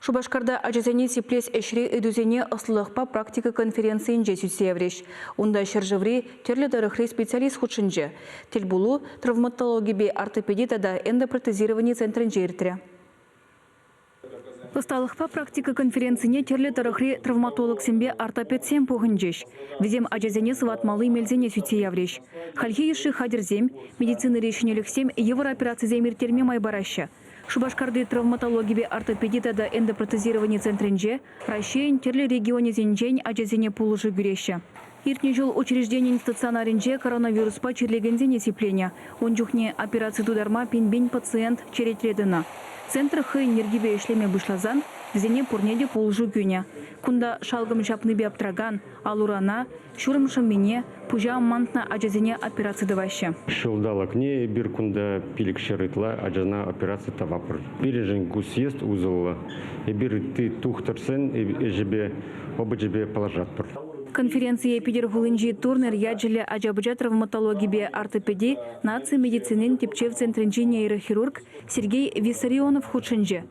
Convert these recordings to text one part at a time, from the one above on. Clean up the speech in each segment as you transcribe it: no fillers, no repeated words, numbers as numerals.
Шупашкарта ачасене сиплес ӗҫри ыйтусене ӑслӑлӑхпа практика конференцийӗнче сӳтсе яврӗҫ. Унта ҫӗршыври тӗрлӗ тӑрӑхри специалист хутшӑнчӗ. Тӗлпулу травматологипе ортопеди тата эндопротезировани центрӗнче иртрӗ. Ӑсталӑхпа практика конференцине тӗрлӗ тӑрӑхри травматологсемпе ортопедсем пухӑнчӗҫ. Вӗсем ачасене сыватмалли мелсене сӳтсе яврӗҫ. Хальхи йышши хатӗрсем, медицинӑри ҫӗнӗлӗхсем йывӑр операцисем ирттерме май параҫҫӗ. Шупашкарти травматологипе ортопеди тата эндопротезировани центрӗнче Раҫҫейӗн тӗрлӗ регионӗсенчен ачасене пулӑшу кӳреҫҫӗ. Иртнӗ ҫул учрежденин стационарӗнче коронавируспа чирлекенсене сипленӗ. Ун чухне операци тутарма пин-пин пациент черетре тӑнӑ. Центр хӑйӗн йӗркипе ӗҫлеме пуҫласан вӗсене пурне те пулӑшу кӳнӗ. Кунта шалкӑм ҫапнипе аптӑракан, ал-урана, ҫурӑм шӑммине, пуҫа амантнӑ ачасене операци тӑваҫҫӗ. Ҫулталӑкне эпир кунта 500 ытла ачана операци тӑватпӑр. Пирӗншӗн ку съезд усӑллӑ. Эпир ытти тухтӑрсен ӗҫӗпе, опычӗпе паллашатпӑр. Конференцие Питӗр хулинчи Турнер ячӗллӗ ача-пӑча травматологипе ортопеди наци медицинин тӗпчев центрӗнчи нейрохирург Сергей Виссарионов хутшӑнчӗ.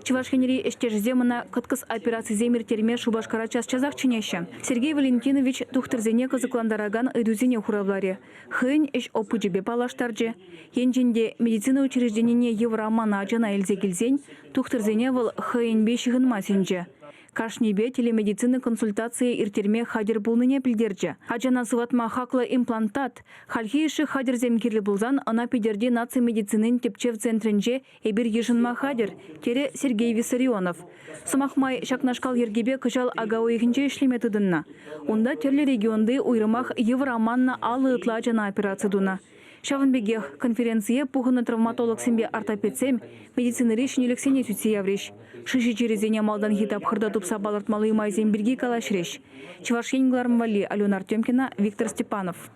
Чӑваш Енри ӗҫтешӗсем ӑна кӑткӑс операцисем ирттерме Шупашкара час-часах чӗнеҫҫӗ. Сергей Валентинович тухтӑрсене кӑсӑклантаракан ыйтусене хуравларӗ, хӑйӗн ӗҫ опычӗпе паллаштарчӗ. Енчен те медицина учрежденине йывӑр аманнӑ ачана илсе килсен тухтӑрсене вӑл хӑйӗнпе ҫыхӑнма сӗнчӗ. Кашнипе телемедицина консультацийӗ ирттерме хатӗр пулнине пӗлтерчӗ. Ачана сыватма хаклӑ имплантат, хальхи йышши хатӗрсем кирлӗ пулсан ӑна Питӗрти наци медицинин тӗпчев центрӗнче эпир йышӑнма хатӗр, терӗ Сергей Виссарионов. Сӑмах май, ҫакнашкал йӗркепе кӑҫал ака уйӑхӗнче ӗҫлеме тытӑннӑ. Унта тӗрлӗ регионти уйрӑмах йывӑр аманнӑ 50 ытла ачана операци тунӑ. Ҫавӑн пекех конференцие пухӑннӑ травматологсемпе ортопедсем медицинӑри ҫӗнӗлӗхсене сӳтсе яврӗҫ. Шыҫӑ чирӗсене малтанхи тапхӑрта тупса палӑртмалли майсем пирки калаҫрӗҫ. Чӑваш Ен кӑларӑм валли Алена Артемкина, Виктор Степанов.